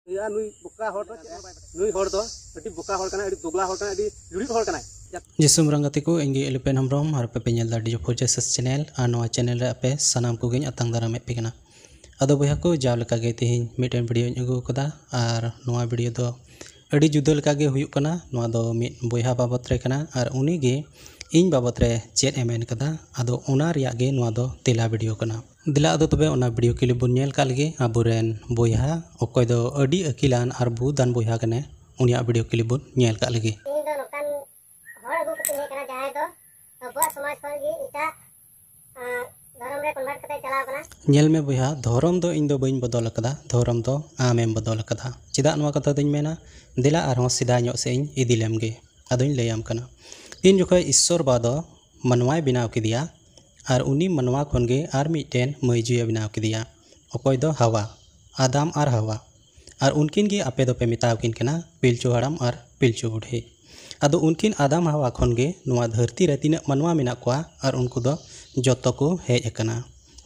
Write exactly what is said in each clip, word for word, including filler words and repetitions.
ᱦᱩᱭᱩᱜᱼᱟ᱾ ᱱᱩᱭ ᱵᱚᱠᱟ ᱦᱚᱲ ᱫᱚ ᱪᱮᱫ ᱦᱚᱸ ᱵᱟᱭ ᱵᱟᱰᱟᱭᱟ᱾ ᱱᱩᱭ ᱦᱚᱲ ᱫᱚ ᱟᱹᱰᱤ ᱵᱚᱠᱟ ᱦᱚᱲ ᱠᱟᱱᱟᱭ, ᱟᱹᱰᱤ ᱫᱩᱜᱽᱞᱟ ᱦᱚᱲ ᱠᱟᱱᱟᱭ, ᱟᱹᱰᱤ ᱞᱩᱲᱤᱛ ᱦᱚᱲ ᱠᱟᱱᱟᱭ᱾ ᱡᱤᱥᱩᱢ ᱨᱟᱝ ᱜᱟᱛᱮ ᱠᱚ, ᱤᱧ ᱜᱮ ᱮᱞᱤᱯᱮᱱ ᱦᱮᱢᱵᱨᱚᱢ ᱟᱨ ᱟᱯᱮ ᱯᱮ ᱧᱮᱞ ᱮᱫᱟ ᱰᱤᱡᱚ ᱯᱷᱳᱨ ᱡᱮ ᱥᱮᱥ ᱪᱮᱱᱮᱞ᱾ ᱟᱨ ᱱᱚᱣᱟ ᱪᱮᱱᱮᱞ ᱨᱮ ᱟᱯᱮ ᱥᱟᱱᱟᱢ ᱠᱚᱜᱮᱧ ᱟᱛᱟᱝ ᱫᱟᱨᱟᱢᱮᱫ ᱯᱮ ᱠᱟᱱᱟ᱾ ᱟᱫᱚ ᱵᱚᱭᱦᱟ ᱠᱚ, ᱡᱟᱣ ᱞᱮᱠᱟᱜᱮ ᱛᱮᱦᱮᱧ ᱢᱤᱫᱴᱮᱱ ᱵᱷᱤᱰᱤᱭᱳᱧ ᱟᱹᱜᱩ ᱟᱠᱟᱫᱟ᱾ ᱟᱨ ᱱᱚᱣᱟ ᱵᱷᱤᱰᱤᱭᱳ ᱫᱚ ᱟᱹᱰᱤ ᱡᱩᱫᱟᱹ ᱞᱮᱠᱟᱜᱮ ᱦᱩᱭᱩᱜ ᱠᱟᱱᱟ᱾ ᱱᱚᱣᱟ ᱫᱚ ᱢᱤᱫ ᱵᱚᱭᱦᱟ ᱵᱟᱵᱚᱛ ᱨᱮ ᱠᱟᱱᱟ, ᱟᱨ ᱩᱱᱤᱜᱮ ᱤᱧ ᱵᱟᱵᱚᱛ ᱨᱮ ᱪᱮᱫ ᱮ ᱢᱮᱱ ᱠᱟᱫᱟ, ᱟᱫᱚ ᱚᱱᱟ ᱨᱮᱭᱟᱜ ᱜᱮ ᱱᱚᱣᱟ ᱫᱚ ᱛᱮᱞᱟ ᱵᱷᱤᱰᱤᱭᱳ ᱠᱟᱱᱟ᱾ ᱫᱮᱞᱟ ᱟᱫᱚ ᱛᱚᱵᱮ ᱚᱱᱟ ᱵᱷᱤᱰᱤᱭᱳ ᱠᱞᱤᱯ ᱵᱚᱱ ᱧᱮᱞ ᱠᱟᱜ ᱞᱮᱜᱮ᱾ ᱟᱵᱚᱨᱮᱱ ᱵᱚᱭᱦᱟ ᱚᱠᱚᱭ ᱫᱚ ᱟᱹᱰᱤ ᱟᱹᱠᱤᱞᱟᱱ ᱟᱨ ᱵᱩᱫᱟᱱ ᱵᱚᱭᱦᱟ ᱠᱟᱱᱟᱭ, ᱩᱱᱤᱭᱟᱜ ᱵᱷᱤᱰᱤᱭᱳ ᱠᱞᱤᱯ ᱵᱚᱱ ᱧᱮᱞ ᱠᱟᱜ ᱞᱮᱜᱮ᱾ ᱤᱧ ᱫᱚ ᱱᱚᱝᱠᱟᱱ ᱦᱚᱲ ᱟᱹᱜᱩ ᱠᱟᱛᱮᱧ ᱦᱮᱡ ᱠᱟᱱᱟ, ᱡᱟᱦᱟᱸᱭ ᱫᱚ ᱟᱵᱚᱣᱟᱜ ᱥᱚᱢᱟᱡᱽ ᱠᱷᱚᱱ ᱜᱮ ᱮᱴᱟᱜ, ᱟᱸ, ᱫᱷᱚᱨᱚᱢ ᱨᱮ ᱠᱚᱱᱵᱷᱟᱨᱴ ᱠᱟᱛᱮ ᱪᱟᱞᱟᱣ ᱠᱟᱱᱟ᱾ ᱧᱮᱞ ᱢᱮ ᱵᱚᱭᱦᱟ, ᱫᱷᱚᱨᱚᱢ ᱫᱚ ᱤᱧ ᱫᱚ ᱵᱟᱹᱧ ᱵᱚᱫᱚᱞ ᱟᱠᱟᱫᱟ, ᱫᱷᱚᱨᱚᱢ ᱫᱚ ᱟᱢᱮᱢ ᱵᱚᱫᱚᱞ ᱟᱠᱟᱫᱟ᱾ ᱪᱮᱫᱟᱜ ᱱᱚᱣᱟ ᱠᱟᱛᱷᱟ ᱫᱚᱧ ᱢᱮᱱᱟ? ᱫᱮᱞᱟ ᱟᱨᱦᱚᱸ ᱥᱮᱫᱟᱭ ᱧᱚᱜ ᱥᱮᱫ ᱤᱧ ᱤᱫᱤ ᱞᱮᱢ ᱜᱮ, ᱟᱫᱚᱧ ᱞᱟᱹᱭᱟᱢ ᱠᱟᱱᱟ᱾ ᱤᱧ ᱡᱚᱠᱷᱚᱱ ᱤᱥᱥᱚᱨ ᱵᱟ ᱫᱚ ᱢᱟᱱᱣᱟᱭ ᱵᱮᱱᱟᱣ ᱠᱮᱫᱮᱭᱟ, ᱟᱨ ᱩᱱᱤ ᱢᱟᱱᱣᱟ ᱠᱷᱚᱱ ᱜᱮ ᱟᱨ ᱢᱤᱫᱴᱮᱱ ᱢᱟᱹᱭ ᱡᱩᱭᱮ ᱵᱮᱱᱟᱣ ᱠᱮᱫᱮᱭᱟ, ᱚᱠᱚᱭ ᱫᱚ ᱦᱟᱣᱟ, ᱟᱫᱟᱢ ᱟᱨ ᱦᱟᱣᱟ᱾ ᱟᱨ ᱩᱱᱠᱤᱱ ᱜᱮ ᱟᱯᱮ ᱫᱚᱯᱮ ᱢᱮᱛᱟᱣ ᱠᱤᱱ ᱠᱟᱱᱟ ᱯᱤᱞᱪᱩ ᱦᱟᱲᱟᱢ ᱟᱨ ᱯᱤᱞᱪᱩ ᱵᱩᱰᱷᱤ᱾ ᱟᱫᱚ ᱩᱱᱠᱤᱱ ᱟᱫᱟᱢ ᱦᱟᱣᱟ ᱠᱷᱚᱱ ᱜᱮ ᱱᱚᱣᱟ ᱫᱷᱟᱹᱨᱛᱤ ᱨᱮ ᱛᱤᱱᱟᱹᱜ ᱢᱟᱱᱣᱟ ᱢᱮᱱᱟᱜ ᱠᱚᱣᱟ, ᱟᱨ ᱩᱱᱠᱩ ᱫᱚ ᱡᱚᱛᱚ ᱠᱚ ᱦᱮᱡ ᱟᱠᱟᱱᱟ᱾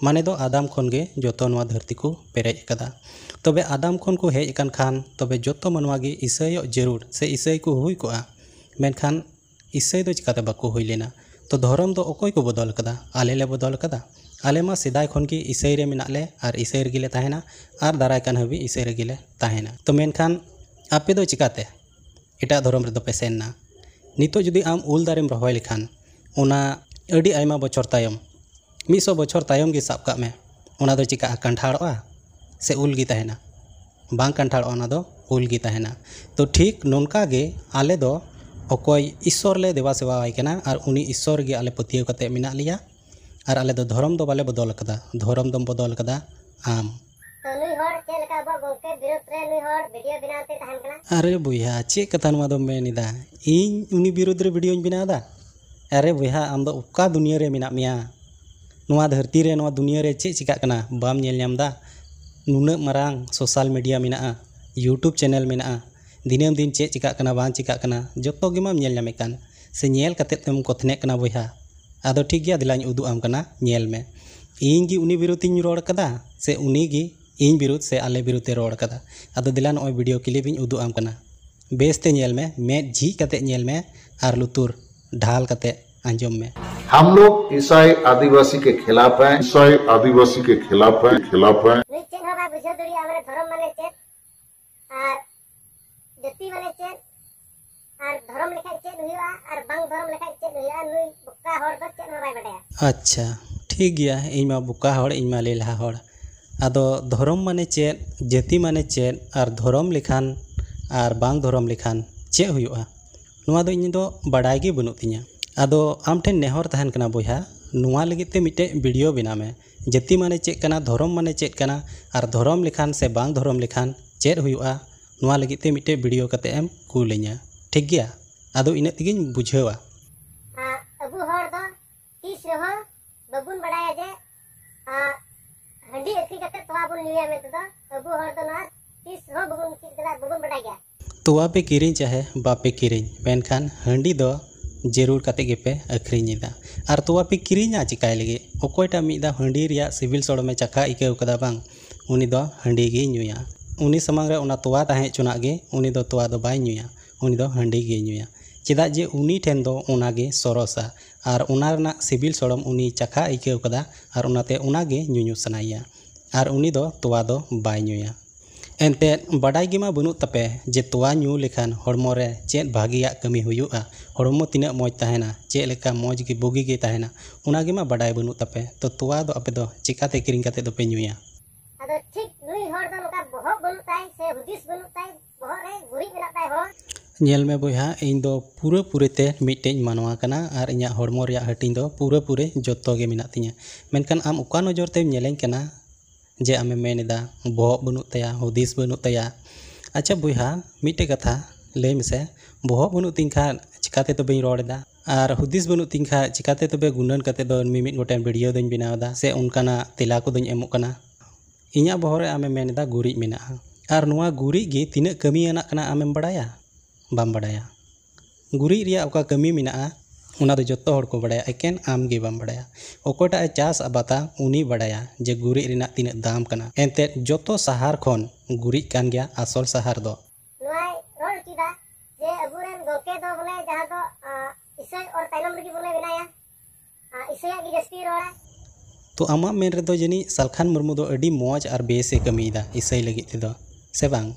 ᱢᱟᱱᱮ ᱫᱚ ᱟᱫᱟᱢ ᱠᱷᱚᱱ ᱜᱮ ᱡᱚᱛᱚ ᱱᱚᱣᱟ ᱫᱷᱟᱹᱨᱛᱤ ᱠᱚ ᱯᱮᱨᱮᱡ ᱟᱠᱟᱫᱟ᱾ ᱛᱚᱵᱮ ᱟᱫᱟᱢ ᱠᱷᱚᱱ ᱠᱚ ᱦᱮᱡ ᱟᱠᱟᱱ ᱠᱷᱟᱱ, ᱛᱚᱵᱮ ᱡᱚᱛᱚ ᱢᱟᱱᱣᱟ ᱜᱮ ᱤᱥᱟᱹᱭᱚᱜ ᱡᱟᱹᱨᱩᱲ ᱥᱮ ᱤᱥᱟᱹᱭ ᱠᱚ ᱦᱩᱭ ᱠᱚᱜᱼᱟ᱾ ᱢᱮᱱᱠᱷᱟᱱ ᱤᱥᱟᱹᱭ ᱫᱚ ᱪᱤᱠᱟᱹᱛᱮ ᱵᱟᱠᱚ ᱦᱩᱭ ᱞᱮᱱᱟ? ᱛᱚ ᱫᱷᱚᱨᱚᱢ ᱫᱚ ᱚᱠᱚᱭ ᱠᱚ ᱵᱚᱫᱚᱞ ᱟᱠᱟᱫᱟ? ᱟᱞᱮ ᱞᱮ ᱵᱚᱫᱚᱞ ᱟᱠᱟᱫᱟ᱾ ᱟᱞᱮ ᱢᱟ ᱥᱮᱫᱟᱭ ᱠᱷᱚᱱ ᱜᱮ ᱤᱥᱟᱹᱭ ᱨᱮ ᱢᱮᱱᱟᱜ ᱞᱮ ᱟᱨ ᱤᱥᱟᱹᱭ ᱨᱮᱜᱮ ᱞᱮ ᱛᱟᱦᱮᱱᱟ, ᱟᱨ ᱫᱟᱨᱟᱭ ᱠᱟᱱ ᱦᱟᱹᱵᱤᱡ ᱤᱥᱟᱹᱭ ᱨᱮᱜᱮ ᱞᱮ ᱛᱟᱦᱮᱱᱟ᱾ ᱛᱚ ᱢᱮᱱᱠᱷᱟᱱ ᱟᱯᱮ ᱫᱚ ᱪᱤᱠᱟᱹᱛᱮ ᱮᱴᱟᱜ ᱫᱷᱚᱨᱚᱢ ᱨᱮᱫᱚ ᱯᱮ ᱥᱮᱱ ᱮᱱᱟ? ᱱᱤᱛᱚᱜ ᱡᱩᱫᱤ ᱟᱢ ᱩᱞ ᱫᱟᱨᱮᱢ ᱨᱚᱦᱚᱭ ᱞᱮᱠᱷᱟᱱ, ᱚᱱᱟ ᱟᱹᱰᱤ ᱟᱭᱢᱟ ᱵᱚᱪᱷᱚᱨ ᱛᱟᱭᱚᱢ, ᱢᱤᱫ ᱥᱚ ᱵᱚᱪᱷᱚᱨ ᱛᱟᱭᱚᱢ ᱜᱮ ᱥᱟᱵ ᱠᱟᱜ ᱢᱮ, ᱚᱱᱟ ᱫᱚ ᱪᱤᱠᱟᱹᱜᱼᱟ? ᱠᱟᱱᱴᱷᱟᱲᱚᱜᱼᱟ ᱥᱮ ᱩᱞ ᱜᱮ ᱛᱟᱦᱮᱱᱟ? ᱵᱟᱝ ᱠᱟᱱᱴᱷᱟᱲᱚᱜᱼᱟ, ᱚᱱᱟ ᱫᱚ ᱩᱞ ᱜᱮ ᱛᱟᱦᱮᱱᱟ᱾ ᱛᱚ ᱴᱷᱤᱠ ᱱᱚᱝᱠᱟ ᱜᱮ ᱟᱞᱮ ᱫᱚ ᱚᱠᱚᱭ ᱤᱥᱥᱚᱨ ᱞᱮ ᱫᱮᱵᱟ ᱥᱮᱵᱟᱣᱟᱭ ᱠᱟᱱᱟ, ᱟᱨ ᱩᱱᱤ ᱤᱥᱥᱚᱨ ᱜᱮ ᱟᱞᱮ ᱯᱟᱹᱛᱭᱟᱹᱣ ᱠᱟᱛᱮ ᱢᱮᱱᱟᱜ ᱞᱮᱭᱟ᱾ ᱟᱨ ᱟᱞᱮ ᱫᱚ ᱫᱷᱚᱨᱚᱢ ᱫᱚ ᱵᱟᱞᱮ ᱵᱚᱫᱚᱞ ᱟᱠᱟᱫᱟ, ᱫᱷᱚᱨᱚᱢ ᱫᱚᱢ ᱵᱚᱫᱚᱞ ᱟᱠᱟᱫᱟ ᱟᱢ᱾ ᱛᱚ ᱱᱩᱭ ᱦᱚᱲ ᱪᱮᱫ ᱞᱮᱠᱟ ᱟᱵᱚᱣᱟᱜ ᱜᱚᱢᱠᱮ ᱵᱤᱨᱩᱫᱷ ᱨᱮ ᱱᱩᱭ ᱦᱚᱲ ᱵᱷᱤᱰᱤᱭᱳ ᱵᱮᱱᱟᱣ ᱛᱮ ᱛᱟᱦᱮᱱ ᱠᱟᱱᱟ? ᱟᱨᱮ ᱵᱚᱭᱦᱟ, ᱪᱮᱫ ᱠᱟᱛᱷᱟ ᱱᱚᱣᱟ ᱫᱚᱢ ᱢᱮᱱ ᱮᱫᱟ? ᱤᱧ ᱩᱱᱤ ᱵᱤᱨᱩᱫᱷ ᱨᱮ ᱵᱷᱤᱰᱤᱭᱳᱧ ᱵᱮᱱᱟᱣ ᱮᱫᱟ? ᱟᱨᱮ ᱵᱚᱭᱦᱟ, ᱟᱢ ᱫᱚ ᱚᱠᱟ ᱫᱩᱱᱤᱭᱟᱹ ᱨᱮ ᱢᱮᱱᱟᱜ ᱢᱮᱭᱟ? ᱱᱚᱣᱟ ᱫᱷᱟᱹᱨᱛᱤ ᱨᱮ, ᱱᱚᱣᱟ ᱫᱩᱱᱤᱭᱟᱹ ᱨᱮ ᱪᱮᱫ ᱪᱤᱠᱟᱹᱜ ᱠᱟᱱᱟ ᱵᱟᱢ ᱧᱮᱞ ᱧᱟᱢ ᱮᱫᱟ? ᱱᱩᱱᱟᱹᱜ ᱢᱟᱨᱟᱝ ᱥᱳᱥᱟᱞ ᱢᱤᱰᱤᱭᱟ ᱢᱮᱱᱟᱜᱼᱟ, ᱭᱩᱴᱩᱵᱽ ᱪᱮᱱᱮᱞ ᱢᱮᱱᱟᱜᱼᱟ, ᱫᱤᱱᱟᱹᱢ ᱫᱤᱱ ᱪᱮᱫ ᱪᱤᱠᱟᱹᱜ ᱠᱟᱱᱟ ᱵᱟᱝ ᱪᱤᱠᱟᱹᱜ ᱠᱟᱱᱟ ᱡᱚᱛᱚ ᱜᱮ ᱢᱟᱢ ᱧᱮᱞ ᱧᱟᱢᱮᱫ ᱠᱟᱱ, ᱥᱮ ᱧᱮᱞ ᱠᱟᱛᱮᱫ ᱛᱮᱢ ᱠᱚᱛᱷᱱᱮᱜ ᱠᱟᱱᱟ ᱵᱚᱭᱦᱟ? ᱟᱫᱚ ᱴᱷᱤᱠ ᱜᱮᱭᱟ, ᱫᱮᱞᱟᱧ ᱩᱫᱩᱜ ᱟᱢ ᱠᱟᱱᱟ, ᱧᱮᱞ ᱢᱮ᱾ ᱤᱧ ᱜᱮ ᱩᱱᱤ ᱵᱤᱨᱩᱫᱷ ᱤᱧ ᱨᱚᱲ ᱠᱟᱫᱟ ᱥᱮ ᱩᱱᱤ ᱜᱮ ᱤᱧ ᱵᱤᱨᱩᱫᱷ ᱥᱮ ᱟᱞᱮ ᱵᱤᱨᱩᱫᱷ ᱮ ᱨᱚᱲ ᱠᱟᱫᱟ᱾ ᱟᱫᱚ ᱫᱮᱞᱟ ᱱᱚᱜᱼᱚᱭ video clip ᱤᱧ ᱩᱫᱩᱜ ᱟᱢ ᱠᱟᱱᱟ, ᱵᱮᱥ ᱛᱮ ᱧᱮᱞ ᱢᱮ, ᱢᱮᱫ ᱡᱷᱤᱡ ᱠᱟᱛᱮ ᱧᱮᱞ ᱢᱮ ᱟᱨ ᱞᱩᱛᱩᱨ ᱰᱷᱟᱞ ᱠᱟᱛᱮ ᱟᱸᱡᱚᱢ ᱢᱮ᱾ हम लोग ईसाई आदिवासी के खिलाफ हैं। ईसाई आदिवासी के खिलाफ हैं। खिलाफ हैं। ᱱᱩᱭ ᱪᱮᱫ ᱦᱚᱸ ᱵᱟᱭ ᱵᱩᱡᱷᱟᱹᱣ ᱫᱟᱲᱮᱭᱟᱜᱼᱟ, ᱢᱟᱱᱮ ᱫᱷᱚᱨᱚᱢ ᱢᱟᱱᱮ ᱪᱮᱫ ᱟᱨ ᱡᱟᱹᱛᱤ ᱢᱟᱱᱮ ᱪᱮᱫ ᱟᱨ ᱫᱷᱚᱨᱚᱢ ᱞᱮᱠᱷᱟᱡ ᱪᱮᱫ ᱦᱩᱭᱩᱜᱼᱟ ᱟᱨ ᱵᱟᱝ ᱫᱷᱚᱨᱚᱢ ᱞᱮᱠᱷᱟᱡ ᱪᱮᱫ ᱦᱩᱭᱩᱜᱼᱟ᱾ ᱱᱩᱭ ᱵᱚᱠᱟ ᱦᱚᱲ ᱫᱚ ᱪᱮᱫ ᱦᱚᱸ ᱵᱟᱭ ᱵᱟᱰᱟᱭᱟ᱾ ᱟᱪᱪᱷᱟ, ᱴᱷᱤᱠ ᱜᱮᱭᱟ, ᱤᱧ ᱢᱟ ᱵᱚᱠᱟ ᱦᱚᱲ, ᱤᱧ ᱢᱟ ᱞᱮᱞᱦᱟ ᱦᱚᱲ᱾ ᱟᱫᱚ ᱫᱷᱚᱨᱚᱢ ᱢᱟᱱᱮ ᱪᱮᱫ, ᱡᱟᱹᱛᱤ ᱢᱟᱱᱮ ᱪᱮᱫ ᱟᱨ ᱫᱷᱚᱨᱚᱢ ᱞᱮᱠᱷᱟᱱ ᱟᱨ ᱵᱟᱝ ᱫᱷᱚᱨᱚᱢ ᱞᱮᱠᱷᱟᱱ ᱪᱮᱫ ᱦᱩᱭᱩᱜᱼᱟ, ᱱᱚᱣᱟ ᱫᱚ ᱤᱧ ᱫᱚ ᱵᱟᱰᱟᱭ ᱜᱮ ᱵᱟᱹᱱᱩᱜ ᱛᱤᱧᱟ᱾ ᱟᱫᱚ ᱟᱢ ᱴᱷᱮᱱ ᱱᱮᱦᱚᱨ ᱛᱟᱦᱮᱱ ᱠᱟᱱᱟ ᱵᱚᱭᱦᱟ, ᱱᱚᱣᱟ ᱞᱟᱹᱜᱤᱫ ᱛᱮ ᱢᱤᱫᱴᱮᱡ video ᱵᱮᱱᱟᱣ ᱢᱮ᱾ ᱡᱟᱹᱛᱤ ᱢᱟᱱᱮ ᱪᱮᱫ ᱠᱟᱱᱟ, ᱫᱷᱚᱨᱚᱢ ᱢᱟᱱᱮ ᱪᱮᱫ ᱠᱟᱱᱟ ᱟᱨ ᱫᱷᱚᱨᱚᱢ ᱞᱮᱠᱷᱟᱱ ᱥᱮ ᱵᱟᱝ ᱫᱷᱚᱨᱚᱢ ᱞᱮᱠᱷᱟᱱ ᱪᱮᱫ ᱦᱩᱭᱩᱜᱼᱟ, ᱱᱚᱣᱟ ᱞᱟᱹᱜᱤᱫ ᱛᱮ ᱢᱤᱫᱴᱮᱡ video ᱠᱟᱛᱮ ᱮᱢ ᱠᱩᱞᱟᱹᱧᱟ, ᱴᱷᱤᱠ ᱜᱮᱭᱟ? ᱟᱫᱚ ᱤᱱᱟᱹᱜ ᱛᱮᱜᱮᱧ ᱵᱩᱡᱷᱟᱹᱣᱟ᱾ ᱟᱵᱚ ᱦᱚᱲ ᱫᱚ ᱛᱤᱥ ᱨᱮᱦᱚᱸ ᱵᱟᱵᱚᱱ ᱵᱟᱲᱟᱭᱟ ᱡᱮ ᱦᱟᱺᱰᱤ ᱟᱹᱠᱷᱨᱤᱧ ᱠᱟᱛᱮ ᱛᱚᱣᱟ ᱵᱚᱱ ᱧᱩᱭᱟ ᱢᱮᱱᱛᱮ ᱫᱚ ᱟᱵᱚ ᱦᱚᱲ ᱫᱚ ᱱᱚᱣᱟ ᱛᱤᱥ ᱨᱮᱦᱚᱸ ᱵᱟᱵᱚᱱ ᱪᱮᱫ ᱠᱟᱫᱟ, ᱵᱟᱵᱚᱱ ᱵᱟᱰᱟᱭ ᱜᱮᱭᱟ᱾ ᱛᱚᱣᱟ ᱯᱮ ᱠᱤᱨᱤᱧ ᱪᱟᱦᱮ ᱵᱟᱯᱮ ᱠᱤᱨᱤᱧ, ᱢᱮᱱᱠᱷᱟᱱ ᱦᱟᱺᱰᱤ ᱫᱚ ᱡᱟᱹᱨᱩᱲ ᱠᱟᱛᱮ ᱜᱮᱯᱮ ᱟᱹᱠᱷᱨᱤᱧ ᱮᱫᱟ᱾ ᱟᱨ ᱛᱚᱣᱟ ᱯᱮ ᱠᱤᱨᱤᱧᱟ ᱪᱤᱠᱟᱭ ᱞᱟᱹᱜᱤᱫ? ᱚᱠᱚᱭᱴᱟᱜ ᱢᱤᱫ ᱫᱷᱟᱣ ᱦᱟᱺᱰᱤ ᱨᱮᱭᱟᱜ ᱥᱤᱵᱤᱞ ᱥᱚᱲᱚᱢᱮ ᱪᱟᱠᱷᱟ ᱟᱹᱭᱠᱟᱹᱣ ᱠᱟᱫᱟ ᱵᱟᱝ, ᱩᱱᱤ ᱫᱚ ᱦᱟᱺᱰᱤ ᱜᱮᱭ ᱧᱩᱭᱟ᱾ ᱩᱱᱤ ᱥᱟᱢᱟᱝ ᱨᱮ ᱚᱱᱟ ᱛᱚᱣᱟ ᱛᱟᱦᱮᱸ ᱦᱚᱪᱚᱱᱟᱜ ᱜᱮ, ᱩᱱᱤ ᱫᱚ ᱛᱚᱣᱟ ᱫᱚ ᱵᱟᱭ ᱧᱩᱭᱟ, ᱩᱱᱤ ᱫᱚ ᱦᱟᱺᱰᱤ ᱜᱮᱭ ᱧᱩᱭᱟ᱾ ᱪᱮᱫᱟᱜ ᱡᱮ ᱩᱱᱤ ᱴᱷᱮᱱ ᱫᱚ ᱚᱱᱟ ᱜᱮ ᱥᱚᱨᱚᱥᱟ ᱟᱨ ᱚᱱᱟ ᱨᱮᱱᱟᱜ ᱥᱤᱵᱤᱞ ᱥᱚᱲᱚᱢ ᱩᱱᱤ ᱪᱟᱠᱷᱟ ᱟᱹᱭᱠᱟᱹᱣ ᱠᱟᱫᱟ ᱟᱨ ᱚᱱᱟᱛᱮ ᱚᱱᱟ ᱜᱮ ᱧᱩᱧᱩ ᱥᱟᱱᱟᱭᱮᱭᱟ᱾ ᱟᱨ ᱩᱱᱤ ᱫᱚ ᱛᱚᱣᱟ ᱫᱚ ᱵᱟᱭ ᱧᱩᱭᱟ᱾ ᱮᱱᱛᱮᱫ ᱵᱟᱰᱟᱭ ᱜᱮᱢᱟ ᱵᱟᱹᱱᱩᱜ ᱛᱟᱯᱮ ᱡᱮ ᱛᱚᱣᱟ ᱧᱩ ᱞᱮᱠᱷᱟᱱ ᱦᱚᱲᱢᱚ ᱨᱮ ᱪᱮᱫ ᱵᱷᱟᱹᱜᱤᱭᱟᱜ ᱠᱟᱹᱢᱤ ᱦᱩᱭᱩᱜᱼᱟ, ᱦᱚᱲᱢᱚ ᱛᱤᱱᱟᱹᱜ ᱢᱚᱡᱽ ᱛᱟᱦᱮᱱᱟ, ᱪᱮᱫ ᱞᱮᱠᱟ ᱢᱚᱡᱽ ᱜᱮ ᱵᱩᱜᱤ ᱜᱮ ᱛᱟᱦᱮᱱᱟ, ᱚᱱᱟ ᱜᱮᱢᱟ ᱵᱟᱰᱟᱭ ᱵᱟᱹᱱᱩᱜ ᱛᱟᱯᱮ᱾ ᱛᱚ ᱛᱚᱣᱟ ᱫᱚ ᱟᱯᱮ ᱫᱚ ᱪᱤᱠᱟᱛᱮ ᱠᱤᱨᱤᱧ ᱠᱟᱛᱮ ᱫᱚᱯᱮ ᱧᱩᱭᱟ? ᱟᱫᱚ ᱴᱷᱤᱠ ᱱᱩᱭ ᱦᱚᱲ ᱫᱚ ᱱᱚᱝᱠᱟ ᱵᱚᱦᱚᱜ ᱵᱟᱹᱱᱩᱜ ᱛᱟᱭ ᱥᱮ ᱦᱩᱫᱤᱥ ᱵᱟᱹᱱᱩᱜ ᱛᱟᱭ, ᱵᱚᱦᱚᱜ ᱨᱮ ᱜᱩᱨᱤᱡ ᱢᱮᱱᱟᱜ ᱛᱟᱭ ᱦᱚᱲ᱾ ᱧᱮᱞ ᱢᱮ ᱵᱚᱭᱦᱟ, ᱤᱧ ᱫᱚ ᱯᱩᱨᱟᱹ ᱯᱩᱨᱤ ᱛᱮ ᱢᱤᱫᱴᱮᱡ ᱢᱟᱱᱣᱟ ᱠᱟᱱᱟ ᱟᱨ ᱤᱧᱟᱹᱜ ᱦᱚᱲᱢᱚ ᱨᱮᱭᱟᱜ ᱦᱟᱹᱴᱤᱧ ᱫᱚ ᱯᱩᱨᱟᱹ ᱯᱩᱨᱤ ᱡᱚᱛᱚ ᱜᱮ ᱢᱮᱱᱟᱜ ᱛᱤᱧᱟᱹ᱾ ᱢᱮᱱᱠᱷᱟᱱ ᱟᱢ ᱚᱠᱟ ᱱᱚᱡᱚᱨ ᱛᱮᱢ ᱧᱮᱞᱮᱧ ᱠᱟᱱᱟ ᱡᱮ ᱟᱢᱮᱢ ᱢᱮᱱ ᱮᱫᱟ ᱵᱚᱦᱚᱜ ᱵᱟᱹᱱᱩᱜ ᱛᱟᱭᱟ, ᱦᱩᱫᱤᱥ ᱵᱟᱹᱱᱩᱜ ᱛᱟᱭᱟ? ᱟᱪᱪᱷᱟ ᱵᱚᱭᱦᱟ, ᱢᱤᱫᱴᱮᱡ ᱠᱟᱛᱷᱟ ᱞᱟᱹᱭ ᱢᱮᱥᱮ, ᱵᱚᱦᱚᱜ ᱵᱟᱹᱱᱩᱜ ᱛᱤᱧ ᱠᱷᱟᱱ ᱪᱤᱠᱟᱛᱮ ᱛᱚᱵᱮᱧ ᱨᱚᱲ ᱮᱫᱟ? ᱟᱨ ᱦᱩᱫᱤᱥ ᱵᱟᱹᱱᱩᱜ ᱛᱤᱧ ᱠᱷᱟᱱ ᱪᱤᱠᱟᱛᱮ ᱛᱚᱵᱮ ᱜᱩᱱᱟᱹᱱ ᱠᱟᱛᱮ ᱫᱚ ᱢᱤᱢᱤᱫ ᱜᱚᱴᱮᱱ video ᱫᱚᱧ ᱵᱮᱱᱟᱣ ᱮᱫᱟ ᱥᱮ ᱚᱱᱠᱟᱱᱟᱜ ᱛᱮᱞᱟ ᱠᱚᱫᱚᱧ ᱮᱢᱚᱜ ᱠᱟᱱᱟ? ᱤᱧᱟᱹᱜ ᱵᱚᱦᱚᱜ ᱨᱮ ᱟᱢᱮᱢ ᱢᱮᱱ ᱮᱫᱟ ᱜᱩᱨᱤᱡ ᱢᱮᱱᱟᱜᱼᱟ, ᱟᱨ ᱱᱚᱣᱟ ᱜᱩᱨᱤᱡ ᱜᱮ ᱛᱤᱱᱟᱹᱜ ᱠᱟᱹᱢᱤᱭᱟᱱᱟᱜ ᱠᱟᱱᱟ ᱟᱢᱮᱢ ᱵᱟᱲᱟᱭᱟ? ᱵᱟᱢ ᱵᱟᱰᱟᱭᱟ᱾ ᱜᱩᱨᱤᱡ ᱨᱮᱭᱟᱜ ᱚᱠᱟ ᱠᱟᱹᱢᱤ ᱢᱮᱱᱟᱜᱼᱟ, ᱚᱱᱟ ᱫᱚ ᱡᱚᱛᱚ ᱦᱚᱲ ᱠᱚ ᱵᱟᱲᱟᱭᱟ, ᱮᱠᱮᱱ ᱟᱢ ᱜᱮ ᱵᱟᱢ ᱵᱟᱲᱟᱭᱟ᱾ ᱚᱠᱚᱭᱴᱟᱜ ᱮ ᱪᱟᱥ ᱟᱵᱟᱫᱟ ᱩᱱᱤ ᱵᱟᱲᱟᱭᱟ ᱡᱮ ᱜᱩᱨᱤᱡ ᱨᱮᱱᱟᱜ ᱛᱤᱱᱟᱹᱜ ᱫᱟᱢ ᱠᱟᱱᱟ᱾ ᱮᱱᱛᱮᱫ ᱡᱚᱛᱚ ᱥᱟᱦᱟᱨ ᱠᱷᱚᱱ ᱜᱩᱨᱤᱡ ᱠᱟᱱ ᱜᱮᱭᱟ ᱟᱥᱚᱞ ᱥᱟᱦᱟᱨ ᱫᱚ᱾ ᱱᱚᱣᱟᱭ ᱨᱚᱲ ᱦᱚᱪᱚᱭᱮᱫᱟ ᱡᱮ ᱟᱵᱚᱨᱮᱱ ᱜᱚᱢᱠᱮ ᱫᱚ ᱵᱚᱞᱮ ᱡᱟᱦᱟᱸ ᱫᱚ ᱟᱸ, ᱤᱥᱟᱹᱭ ᱚᱨ ᱛᱟᱭᱱᱚᱢ ᱨᱮᱜᱮ ᱵᱚᱞᱮ ᱢᱮᱱᱟᱭᱟ᱾ ᱟᱸ, ᱤᱥᱟᱹᱭᱟᱜ ᱜᱮ ᱡᱟᱹᱥᱛᱤ ᱨᱚᱲᱟ᱾ ᱛᱚ ᱟᱢᱟᱜ ᱢᱮᱱ ᱨᱮᱫᱚ ᱡᱟᱹᱱᱤᱡ ᱥᱟᱞᱠᱷᱟᱱ ᱢᱩᱨᱢᱩ ᱫᱚ ᱟᱹᱰᱤ ᱢᱚᱡᱽ ᱟᱨ ᱵᱮᱥ ᱮ ᱠᱟᱹᱢᱤᱭᱮᱫᱟ ᱤᱥᱟᱹᱭ ᱞᱟᱹᱜᱤᱫ ᱛᱮᱫᱚ, ᱥᱮ ᱵᱟᱝ?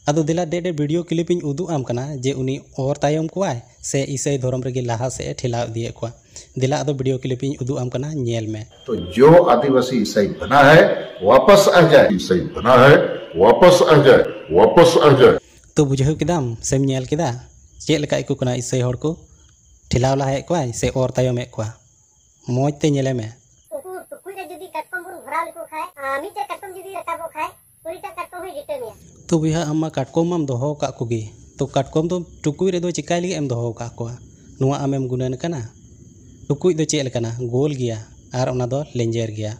ᱟᱫᱚ ᱫᱮᱞᱟ ᱰᱮ ᱰᱮ ᱵᱷᱤᱰᱤᱭᱳ ᱠᱞᱤᱯ ᱤᱧ ᱩᱫᱩᱜ ᱟᱢ ᱠᱟᱱᱟ ᱡᱮ ᱩᱱᱤ ᱚᱨ ᱛᱟᱭᱚᱢ ᱠᱚᱣᱟᱭ ᱥᱮ ᱤᱥᱟᱹᱭ ᱫᱷᱚᱨᱚᱢ ᱨᱮᱜᱮ ᱞᱟᱦᱟ ᱥᱮᱫ ᱮ ᱴᱷᱮᱞᱟᱣ ᱤᱫᱤᱭᱮᱫ ᱠᱚᱣᱟ᱾ ᱫᱮᱞᱟ ᱟᱫᱚ ᱵᱷᱤᱰᱤᱭᱳ ᱠᱞᱤᱯ ᱤᱧ ᱩᱫᱩᱜ ᱟᱢ ᱠᱟᱱᱟ, ᱧᱮᱞ ᱢᱮ᱾ तो जो आदिवासी ईसाई बना है, वापस आ जाए। ईसाई बना है, वापस आ जाए, वापस आ जाए। ᱛᱚ ᱵᱩᱡᱷᱟᱹᱣ ᱠᱮᱫᱟᱢ ᱥᱮᱢ ᱧᱮᱞ ᱠᱮᱫᱟ ᱪᱮᱫ ᱞᱮᱠᱟ ᱟᱹᱭᱠᱟᱹᱜ ᱠᱟᱱᱟ? ᱤᱥᱟᱹᱭ ᱦᱚᱲ ᱠᱚ ᱴᱷᱮᱞᱟᱣ ᱞᱟᱦᱟᱭᱮᱫ ᱠᱚᱣᱟᱭ ᱥᱮ ᱚᱨ ᱛᱟᱭᱚᱢᱮᱫ ᱠᱚᱣᱟ? ᱢᱚᱡᱽ ᱛᱮ ᱧᱮᱞᱮ ᱢᱮ᱾ ᱩᱱᱠᱩ ᱴᱩᱠᱩᱡ ᱨᱮ ᱡᱩᱫᱤ ᱠᱟᱴᱠᱚᱢ ᱵᱚᱱ ᱵᱷᱚᱨᱟᱣ ᱞᱮᱠᱚ ᱠᱷᱟᱡ, ᱟᱨ ᱢᱤᱫᱴᱮᱡ ᱠᱟᱴᱠᱚᱢ ᱡᱩᱫᱤ ᱨᱟᱠᱟᱵᱚᱜ ᱠᱷᱟᱡ, ᱩᱱᱤᱴᱟᱜ ᱠᱟᱴᱠᱚᱢ ᱦᱚᱸᱭ ᱰᱤᱴᱟᱹᱢ ᱮᱭᱟ᱾ ᱛᱚ ᱵᱚᱭᱦᱟ, ᱟᱢ ᱢᱟ ᱠᱟᱴᱠᱚᱢ ᱢᱟᱢ ᱫᱚᱦᱚ ᱟᱠᱟᱫ ᱠᱚᱜᱮ, ᱛᱚ ᱠᱟᱴᱠᱚᱢ ᱫᱚ ᱴᱩᱠᱩᱡ ᱨᱮᱫᱚ ᱪᱤᱠᱟᱹᱭ ᱞᱟᱹᱜᱤᱫ ᱮᱢ ᱫᱚᱦᱚ ᱟᱠᱟᱫ ᱠᱚᱣᱟ? ᱱᱚᱣᱟ ᱟᱢᱮᱢ ᱜᱩᱱᱟᱹᱱ ᱠᱟᱱᱟ? ᱴᱩᱠᱩᱡ ᱫᱚ ᱪᱮᱫ ᱞᱮᱠᱟᱱᱟ? ᱜᱳᱞ ᱜᱮᱭᱟ ᱟᱨ ᱚᱱᱟ ᱫᱚ ᱞᱮᱸᱡᱮᱨ ᱜᱮᱭᱟ᱾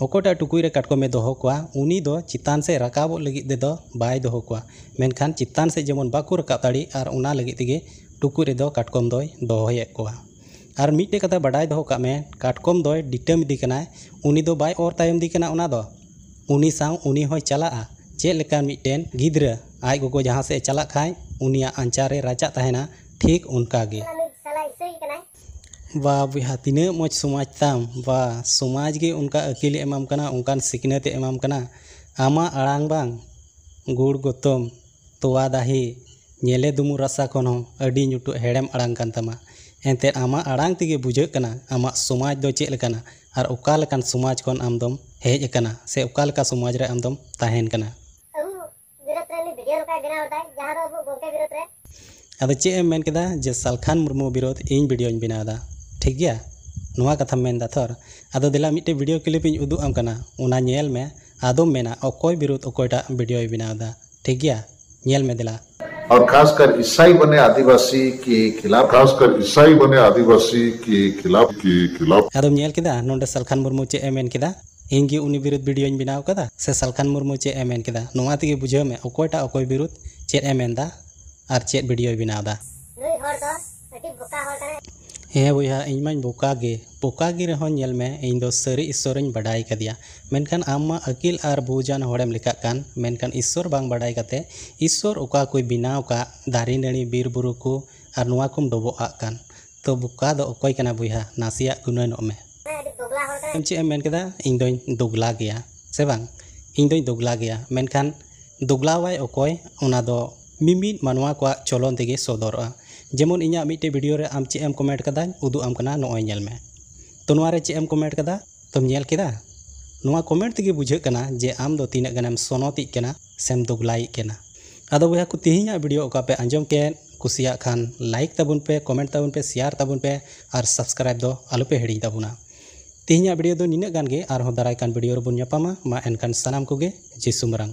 ᱚᱠᱚᱭᱴᱟᱜ ᱴᱩᱠᱩᱡ ᱨᱮ ᱠᱟᱴᱠᱚᱢᱮ ᱫᱚᱦᱚ ᱠᱚᱣᱟ, ᱩᱱᱤ ᱫᱚ ᱪᱮᱛᱟᱱ ᱥᱮᱫ ᱨᱟᱠᱟᱵᱚᱜ ᱞᱟᱹᱜᱤᱫ ᱛᱮᱫᱚ ᱵᱟᱭ ᱫᱚᱦᱚ ᱠᱚᱣᱟ, ᱢᱮᱱᱠᱷᱟᱱ ᱪᱮᱛᱟᱱ ᱥᱮᱫ ᱡᱮᱢᱚᱱ ᱵᱟᱠᱚ ᱨᱟᱠᱟᱵ ᱫᱟᱲᱮᱜ, ᱟᱨ ᱚᱱᱟ ᱞᱟᱹᱜᱤᱫ ᱛᱮᱜᱮ ᱴᱩᱠᱩᱡ ᱨᱮᱫᱚ ᱠᱟᱴᱠᱚᱢ ᱫᱚᱭ ᱫᱚᱦᱚᱭᱮᱫ ᱠᱚᱣᱟ᱾ ᱟᱨ ᱢᱤᱫᱴᱮᱡ ᱠᱟᱛᱷᱟ ᱵᱟᱰᱟᱭ ᱫᱚᱦᱚ ᱠᱟᱜ ᱢᱮ, ᱠᱟᱴᱠᱚᱢ ᱫᱚᱭ ᱰᱤᱴᱟᱹᱢ ᱤᱫᱤ ᱠᱟᱱᱟᱭ, ᱩᱱᱤ ᱫᱚ ᱵᱟᱭ ᱚᱨ ᱛᱟᱭᱚᱢ ᱤᱫᱤ ᱠᱟᱱᱟ᱾ ᱚᱱᱟ ᱫᱚ ᱩᱱᱤ ᱥᱟᱶ ᱩᱱᱤ ᱦᱚᱸᱭ ᱪᱟᱞᱟᱜᱼᱟ᱾ ᱪᱮᱫ ᱞᱮᱠᱟ ᱢᱤᱫᱴᱮᱱ ᱜᱤᱫᱽᱨᱟᱹ ᱟᱡ ᱜᱚᱜᱚ ᱡᱟᱦᱟᱸ ᱥᱮᱫ ᱮ ᱪᱟᱞᱟᱜ ᱠᱷᱟᱡ ᱩᱱᱤᱭᱟᱜ ᱟᱧᱪᱟᱨ ᱨᱮ ᱨᱟᱪᱟᱜ ᱛᱟᱦᱮᱱᱟ, ᱴᱷᱤᱠ ᱚᱱᱠᱟ ᱜᱮ᱾ ᱵᱟ ᱵᱚᱭᱦᱟ, ᱛᱤᱱᱟᱹᱜ ᱢᱚᱡᱽ ᱥᱚᱢᱟᱡᱽ ᱛᱟᱢ᱾ ᱵᱟ, ᱥᱚᱢᱟᱡᱽ ᱜᱮ ᱚᱱᱠᱟ ᱟᱹᱠᱤᱞ ᱮ ᱮᱢᱟᱢ ᱠᱟᱱᱟ, ᱚᱱᱠᱟᱱ ᱥᱤᱠᱷᱱᱟᱹᱛ ᱮ ᱮᱢᱟᱢ ᱠᱟᱱᱟ᱾ ᱟᱢᱟᱜ ᱟᱲᱟᱝ ᱵᱟᱝ, ᱜᱩᱲ ᱜᱚᱛᱚᱢ, ᱛᱚᱣᱟ ᱫᱟᱦᱮ, ᱧᱮᱞᱮ ᱫᱩᱢᱩᱨ ᱨᱟᱥᱟ ᱠᱷᱚᱱ ᱦᱚᱸ ᱟᱹᱰᱤ ᱧᱩᱴᱩ ᱦᱮᱲᱮᱢ ᱟᱲᱟᱝ ᱠᱟᱱ ᱛᱟᱢᱟ᱾ ᱮᱱᱛᱮᱫ ᱟᱢᱟᱜ ᱟᱲᱟᱝ ᱛᱮᱜᱮ ᱵᱩᱡᱷᱟᱹᱜ ᱠᱟᱱᱟ ᱟᱢᱟᱜ ᱥᱚᱢᱟᱡᱽ ᱫᱚ ᱪᱮᱫ ᱞᱮᱠᱟᱱᱟ ᱟᱨ ᱚᱠᱟ ᱞᱮᱠᱟᱱ ᱥᱚᱢᱟᱡᱽ ᱠᱷᱚᱱ ᱟᱢ ᱫᱚᱢ ᱦᱮᱡ ᱟᱠᱟᱱᱟ ᱥᱮ ᱚᱠᱟ ᱞᱮᱠᱟ ᱥᱚᱢᱟᱡᱽ ᱨᱮ ᱟᱢ ᱫᱚᱢ ᱛᱟᱦᱮᱱ ᱠᱟᱱᱟ᱾ ᱟᱵᱚ ᱵᱤᱨᱳᱫᱷ ᱨᱮ ᱩᱱᱤ ᱵᱷᱤᱰᱤᱭᱳ ᱱᱚᱝᱠᱟᱭ ᱵᱮᱱᱟᱣ ᱮᱫᱟᱭ, ᱡᱟᱦᱟᱸ ᱫᱚ ᱟᱵᱚ ᱜᱚᱢᱠᱮ ᱵᱤᱨᱳᱫᱷ ᱨᱮ᱾ ᱟᱫᱚ ᱪᱮᱫ ᱮᱢ ᱢᱮᱱ ᱠᱮᱫᱟ ᱡᱮ ᱥᱟᱞᱠᱷᱟᱱ ᱢᱩᱨᱢᱩ ᱵᱤᱨᱳᱫᱷ ᱤᱧ ᱵᱷᱤᱰᱤᱭᱳᱧ ᱵᱮᱱᱟᱣ ᱮᱫᱟ, ᱴᱷᱤᱠ ᱜᱮᱭᱟ? ᱱᱚᱣᱟ ᱠᱟᱛᱷᱟᱢ ᱢᱮᱱ ᱮᱫᱟ ᱛᱷᱚᱨ᱾ ᱟᱫᱚ ᱫᱮᱞᱟ ᱢᱤᱫᱴᱮᱡ ᱵᱷᱤᱰᱤᱭᱳ ᱠᱞᱤᱯ ᱤᱧ ᱩᱫᱩᱜ ᱟᱢ ᱠᱟᱱᱟ, ᱚᱱᱟ ᱧᱮᱞ ᱢᱮ, ᱟᱫᱚᱢ ᱢᱮᱱᱟ ᱚᱠᱚᱭ ᱵᱤᱨᱳᱫᱷ ᱚᱠᱚᱭᱴᱟᱜ ᱵᱷᱤᱰᱤᱭᱳᱭ ᱵᱮᱱᱟᱣ ᱮᱫᱟ, ᱴᱷᱤᱠ ᱜᱮᱭᱟ? ᱧᱮᱞ ᱢᱮ ᱫᱮᱞᱟ᱾ और खासकर ईसाई बने आदिवासी के खिलाफ। खासकर ईसाई बने आदिवासी के खिलाफ, के खिलाफ। ᱟᱫᱚᱢ ᱧᱮᱞ ᱠᱮᱫᱟ ᱱᱚᱰᱮ ᱥᱟᱞᱠᱷᱟᱱ ᱢᱩᱨᱢᱩ ᱪᱮᱫ ᱮ ᱢᱮᱱ ᱠᱮᱫᱟ? ᱤᱧ ᱜᱮ ᱩᱱᱤ ᱵᱤᱨᱩᱫᱷ ᱵᱷᱤᱰᱤᱭᱳᱧ ᱵᱮᱱᱟᱣ ᱠᱟᱫᱟ ᱥᱮ ᱥᱟᱞᱠᱷᱟᱱ ᱢᱩᱨᱢᱩ ᱪᱮᱫ ᱮ ᱢᱮᱱ ᱠᱮᱫᱟ? ᱱᱚᱣᱟ ᱛᱮᱜᱮ ᱵᱩᱡᱷᱟᱹᱣ ᱢᱮ ᱚᱠᱚᱭᱴᱟᱜ ᱚᱠᱚᱭ ᱵᱤᱨᱩᱫᱷ ᱪᱮᱫ ᱮ ᱢᱮᱱᱫᱟ ᱟᱨ ᱪᱮᱫ ᱵᱷᱤᱰᱤᱭᱳᱭ ᱵᱮᱱᱟᱣ ᱮᱫᱟ᱾ ᱱᱩᱭ ᱦᱚᱲ ᱫᱚ ᱦᱮᱸ ᱵᱚᱭᱦᱟ, ᱤᱧ ᱢᱟᱧ ᱵᱚᱠᱟ ᱜᱮ, ᱵᱚᱠᱟ ᱜᱮ ᱨᱮᱦᱚᱸ ᱧᱮᱞ ᱢᱮ, ᱤᱧ ᱫᱚ ᱥᱟᱹᱨᱤ ᱤᱥᱥᱚᱨᱤᱧ ᱵᱟᱰᱟᱭ ᱠᱟᱫᱮᱭᱟ᱾ ᱢᱮᱱᱠᱷᱟᱱ ᱟᱢ ᱢᱟ ᱟᱹᱠᱤᱞ ᱟᱨ ᱵᱩᱡᱟᱱ ᱦᱚᱲᱮᱢ ᱞᱮᱠᱷᱟᱜ ᱠᱟᱱ, ᱢᱮᱱᱠᱷᱟᱱ ᱤᱥᱥᱚᱨ ᱵᱟᱝ ᱵᱟᱰᱟᱭ ᱠᱟᱛᱮ ᱤᱥᱥᱚᱨ ᱚᱠᱟ ᱠᱚᱭ ᱵᱮᱱᱟᱣ ᱠᱟᱜ, ᱫᱟᱨᱮ ᱱᱟᱹᱲᱤ ᱵᱤᱨ ᱵᱩᱨᱩ ᱠᱚ ᱟᱨ ᱱᱚᱣᱟ ᱠᱚᱢ ᱰᱚᱵᱚᱜ ᱟᱜ ᱠᱟᱱ᱾ ᱛᱚ ᱵᱚᱠᱟ ᱫᱚ ᱚᱠᱚᱭ ᱠᱟᱱᱟ ᱵᱚᱭᱦᱟ? ᱱᱟᱥᱮᱭᱟᱜ ᱜᱩᱱᱟᱹᱱᱚᱜ ᱢᱮ᱾ ᱟᱢ ᱪᱮᱫ ᱮᱢ ᱢᱮᱱ ᱠᱮᱫᱟ? ᱤᱧ ᱫᱚᱧ ᱫᱚᱜᱽᱞᱟ ᱜᱮᱭᱟ ᱥᱮ ᱵᱟᱝ? ᱤᱧ ᱫᱚᱧ ᱫᱚᱜᱽᱞᱟ ᱜᱮᱭᱟ, ᱢᱮᱱᱠᱷᱟᱱ ᱫᱚᱜᱽᱞᱟᱣᱟᱭ ᱚᱠᱚᱭ? ᱚᱱᱟ ᱫᱚ ᱢᱤᱢᱤᱫ ᱢᱟᱱᱣᱟ ᱠᱚᱣᱟᱜ ᱪᱚᱞᱚᱱ ᱛᱮᱜᱮ ᱥᱚᱫᱚᱨᱚᱜᱼᱟ᱾ ᱡᱮᱢᱚᱱ ᱤᱧᱟᱹᱜ ᱢᱤᱫᱴᱮᱡ ᱵᱷᱤᱰᱤᱭᱳ ᱨᱮ ᱟᱢ ᱪᱮᱫ ᱮᱢ ᱠᱚᱢᱮᱱᱴ ᱠᱟᱫᱟᱧ, ᱩᱫᱩᱜ ᱟᱢ ᱠᱟᱱᱟ, ᱱᱚᱜᱼᱚᱭ ᱧᱮᱞ ᱢᱮ᱾ ᱛᱚ ᱱᱚᱣᱟ ᱨᱮ ᱪᱮᱫ ᱮᱢ ᱠᱚᱢᱮᱱᱴ ᱠᱟᱫᱟ? ᱛᱚᱢ ᱧᱮᱞ ᱠᱮᱫᱟ? ᱱᱚᱣᱟ ᱠᱚᱢᱮᱱᱴ ᱛᱮᱜᱮ ᱵᱩᱡᱷᱟᱹᱜ ᱠᱟᱱᱟ ᱡᱮ ᱟᱢ ᱫᱚ ᱛᱤᱱᱟᱹᱜ ᱜᱟᱱᱮᱢ ᱥᱚᱱᱚᱛᱤᱜ ᱠᱟᱱᱟ ᱥᱮᱢ ᱫᱚᱜᱽᱞᱟᱭᱮᱫ ᱠᱟᱱᱟ᱾ ᱟᱫᱚ ᱵᱚᱭᱦᱟ ᱠᱚ, ᱛᱮᱦᱮᱧᱟᱜ ᱵᱷᱤᱰᱤᱭᱳ ᱚᱠᱟ ᱯᱮ ᱟᱸᱡᱚᱢ ᱠᱮᱫ, ᱠᱩᱥᱤᱭᱟᱜ ᱠᱷᱟᱱ ᱞᱟᱭᱤᱠ ᱛᱟᱵᱚᱱ ᱯᱮ, ᱠᱚᱢᱮᱱᱴ ᱛᱟᱵᱚᱱ ᱯᱮ, ᱥᱮᱭᱟᱨ ᱛᱟᱵᱚᱱ ᱯᱮ ᱟᱨ ᱥᱟᱵᱥᱠᱨᱟᱭᱤᱵ ᱫᱚ ᱟᱞᱚ ᱯᱮ ᱦᱤᱲᱤᱧ ᱛᱟᱵᱚᱱᱟ᱾ ᱛᱮᱦᱮᱧᱟᱜ ᱵᱷᱤᱰᱤᱭᱳ ᱫᱚ ᱱᱤᱱᱟᱹᱜ ᱜᱟᱱ ᱜᱮ, ᱟᱨᱦᱚᱸ ᱫᱟᱨᱟᱭ ᱠᱟᱱ ᱵᱷᱤᱰᱤᱭᱳ ᱨᱮᱵᱚᱱ ᱧᱟᱯᱟᱢᱟ᱾ ᱢᱟ ᱮᱱᱠᱷᱟᱱ ᱥᱟᱱᱟᱢ ᱠᱚᱜᱮ ᱡᱤᱥᱩ ᱢᱟᱨᱟᱝ᱾